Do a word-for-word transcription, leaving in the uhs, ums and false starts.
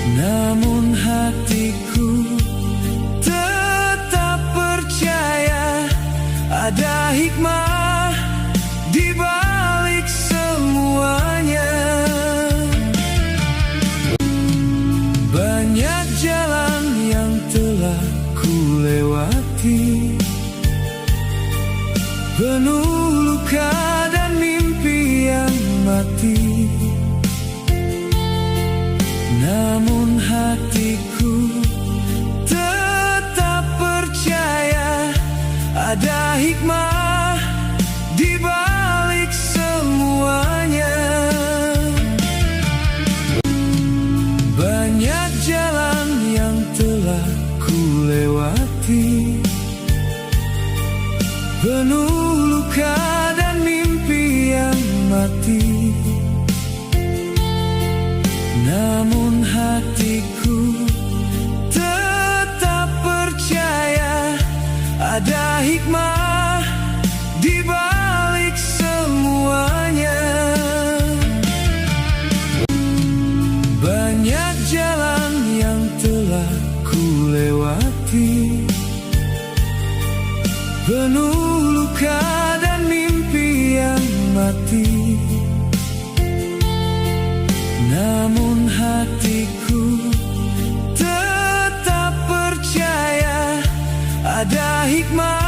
Namun hatiku tetap percaya ada hikmah di balik semuanya. Banyak jalan yang telah ku lewati, penuh luka dan mimpi yang mati. Namun hatiku tetap percaya ada hikmah di balik semuanya. Banyak jalan yang telah ku lewati, penuh luka dan mimpi yang mati. Namun hatiku tetap percaya ada hikmah di balik semuanya. Banyak jalan yang telah ku lewati, penuh luka dan mimpi yang mati. Namun hatiku tetap percaya ada hikmah